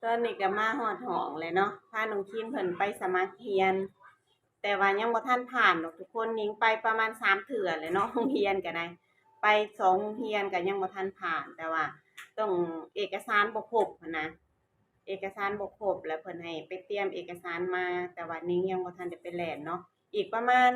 ຕອນນີ້ກໍມາຮອດຫ້ອງແລ້ວເນາະ ພານ້ອງຄິນເພິ່ນໄປສະໝັກຮຽນ ແຕ່ວ່າຍັງບໍ່ທັນຜ່ານດອກທຸກຄົນ. ນິງໄປປະມານສາມເທື່ອແລ້ວເນາະ ໂຮງຮຽນກໍໄດ້ ໄປສອງໂຮງຮຽນກໍຍັງບໍ່ທັນຜ່ານ ແຕ່ວ່າຕ້ອງເອກະສານບໍ່ຄົບຫັ້ນນະ ເອກະສານບໍ່ຄົບ ແລ້ວເພິ່ນໃຫ້ໄປຕຽມເອກະສານມາ ແຕ່ວ່ານິງຍັງບໍ່ທັນໄດ້ໄປແລ່ນເນາະ. ອີກປະມານ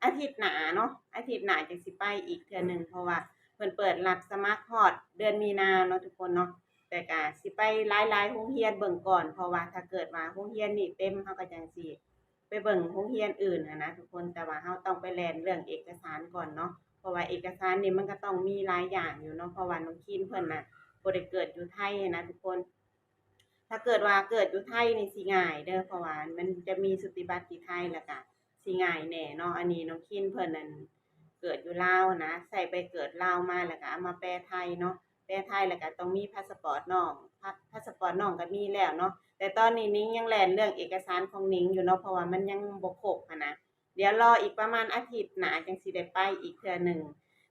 ອາທິດໜ້າເນາະ ອາທິດໜ້າຈັ່ງຊິໄປອີກເທື່ອໜຶ່ງ ເພາະວ່າເພິ່ນເປີດຮັບສະໝັກຮອດເດືອນມີນາເນາະທຸກຄົນເນາະ. ແຕ່ກະຊິໄປຫຼາຍໆໂຮງຮຽນເບິ່ງກ່ອນ ເພາະວ່າຖ້າເກີດວ່າໂຮງຮຽນນີ້ເຕັມ ເຮົາກໍຈັ່ງຊິໄປເບິ່ງໂຮງຮຽນອື່ນຫັ້ນນະທຸກຄົນ. ແຕ່ວ່າເຮົາຕ້ອງໄປແລ່ນເລື່ອງເອກະສານກ່ອນເນາະ ເພາະວ່າເອກະສານນີ້ມັນກໍຕ້ອງມີຫຼາຍຢ່າງຢູ່ເນາະ ເພາະວ່ານ້ອງຄິນເພິ່ນນະບໍ່ໄດ້ເກີດຢູ່ໄທຫັ້ນນະທຸກຄົນ. ຖ້າເກີດວ່າເກີດຢູ່ໄທນີ້ຊິງ່າຍເດີ ເພາະວ່າມັນຈະມີສຸດຕິບັດທີ່ໄທ ແລ້ວກະຊິງ່າຍແດ່ເນາະ. ອັນນີ້ນ້ອງຄິນເພິ່ນນັ້ນເກີດຢູ່ລາວນະ ໃຊ້ໃບເກີດລາວມາ ແລ້ວກະເອົາມາແປໄທເນາະ ແປໄທ ແລ້ວກະຕ້ອງມີພາສະປອດນ້ອງ ພາ ພາສະປອດນ້ອງກໍມີແລ້ວເນາະ ແຕ່ຕອນນີ້ນິງຍັງແລ່ນເລື່ອງເອກະສານຂອງນິງຢູ່ເນາະ ເພາະວ່າມັນຍັງບໍ່ຄົບຫັ້ນນະ. ດຽວລໍອີກປະມານອາທິດໜ້າຈັ່ງຊິໄດ້ໄປອີກເທື່ອໜຶ່ງ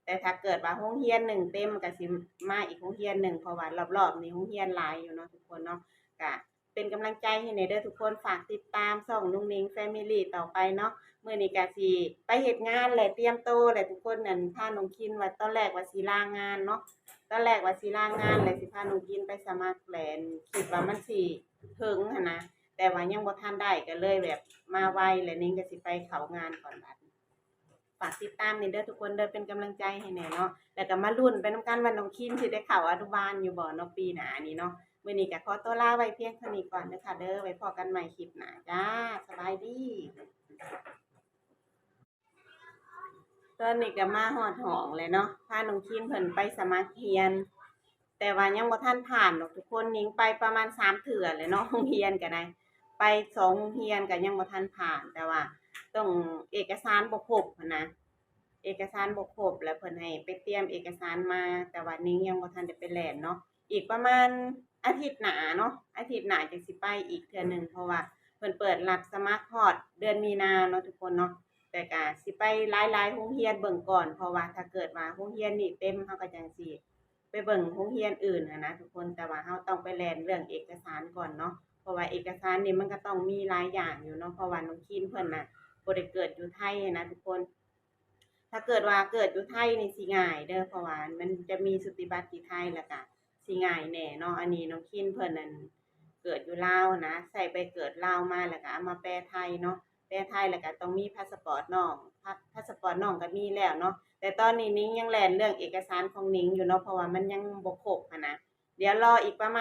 ແຕ່ຖ້າເກີດວ່າໂຮງຮຽນໜຶ່ງເຕັມ ກໍຊິມາອີກໂຮງຮຽນໜຶ່ງ ເພາະວ່າລອບໆນີ້ໂຮງຮຽນຫຼາຍຢູ່ເນາະທຸກຄົນເນາະ. ກະເປັນກຳລັງໃຈໃຫ້ແດ່ເດີທຸກຄົນ ຝາກຕິດຕາມຊ່ອງນຸ່ງນິງ Family ຕໍ່ໄປເນາະ. ມື້ນີ້ກະຊິໄປເຮັດງານ ແລະ ຕຽມໂຕ ແລະ ທຸກຄົນ ອັນ ພານ້ອງຄິນວ່າ ຕອນແລກວ່າຊິລາງານເນາະ ຕອນແລກວ່າຊິລາງານ ແລະ ຊິພານ້ອງຄິນໄປສະໝັກ ແລະ ຄິດວ່າມັນຊິເຖິງຫັ້ນນະ ແຕ່ວ່າຍັງບໍ່ທັນໄດ້ ກໍເລີຍແບບມາໄວ ແລະ ນິງກໍຊິໄປເຂົ້າງານກ່ອນບາດນີ້. ຝາກຕິດຕາມແດ່ເດີທຸກຄົນເດີ ເປັນກຳລັງໃຈໃຫ້ແດ່ເນາະ ແລ້ວກໍມາລຸ້ນໄປນຳກັນວ່ານ້ອງຄິນຊິໄດ້ເຂົ້າອະນຸບານຢູ່ບໍ່ເນາະ ປີໜ້ານີ້ເນາະ. ມື້ນີ້ກໍຂໍຕົວລາໄວ້ພຽງເທົ່ານີ້ກ່ອນເດີຄ່ະເດີ ໄວ້ພໍ້ກັນໃໝ່ຄລິບໜ້າຈ້າ ສະບາຍດີ. ຕອນນີ້ກໍມາຮອດຫ້ອງແລ້ວເນາະ ພານ້ອງຄິນເພິ່ນໄປສະໝັກຮຽນ ແຕ່ວ່າຍັງບໍ່ທັນຜ່ານດອກທຸກຄົນ. ນິງໄປປະມານສາມເທື່ອແລ້ວເນາະ ໂຮງຮຽນກໍໄດ້ ໄປສອງໂຮງຮຽນກໍຍັງບໍ່ທັນຜ່ານ ແຕ່ວ່າຕ້ອງເອກະສານບໍ່ຄົບຫັ້ນນະ ເອກະສານບໍ່ຄົບ ແລ້ວເພິ່ນໃຫ້ໄປຕຽມເອກະສານມາ ແຕ່ວ່ານິງຍັງບໍ່ທັນໄດ້ໄປແລ່ນເນາະ. ອີກປະມານອາທິດໜ້າເນາະ ອາທິດໜ້າຈັ່ງຊິໄປອີກເທື່ອໜຶ່ງ ເພາະວ່າເພິ່ນເປີດຮັບສະໝັກຮອດເດືອນມີນາເນາະທຸກຄົນເນາະ. ແຕ່ກະຊິໄປຫຼາຍໆໂຮງຮຽນເບິ່ງກ່ອນ ເພາະວ່າຖ້າເກີດວ່າໂຮງຮຽນນີ້ເຕັມ ເຮົາກໍຈັ່ງຊິໄປເບິ່ງໂຮງຮຽນອື່ນຫັ້ນນະທຸກຄົນ. ແຕ່ວ່າເຮົາຕ້ອງໄປແລ່ນເລື່ອງເອກະສານກ່ອນເນາະ ເພາະວ່າເອກະສານນີ້ມັນກໍຕ້ອງມີຫຼາຍຢ່າງຢູ່ເນາະ ເພາະວ່ານ້ອງຄິນເພິ່ນນະບໍ່ໄດ້ເກີດຢູ່ໄທຫັ້ນນະທຸກຄົນ. ຖ້າເກີດວ່າເກີດຢູ່ໄທນີ້ຊິງ່າຍເດີ ເພາະວ່າມັນຈະມີສຸດຕິບັດທີ່ໄທ ແລ້ວກະຊິງ່າຍແດ່ເນາະ. ອັນນີ້ນ້ອງຄິນເພິ່ນນັ້ນເກີດຢູ່ລາວນະ ໃຊ້ໃບເກີດລາວມາ ແລ້ວກະເອົາມາແປໄທເນາະ ແປໄທ ແລ້ວກະຕ້ອງມີພາສະປອດນ້ອງ ພາ ພາສະປອດນ້ອງກໍມີແລ້ວເນາະ ແຕ່ຕອນນີ້ນິງຍັງແລ່ນເລື່ອງເອກະສານຂອງນິງຢູ່ເນາະ ເພາະວ່າມັນຍັງບໍ່ຄົບຫັ້ນນະ. ດຽວລໍອີກປະມານ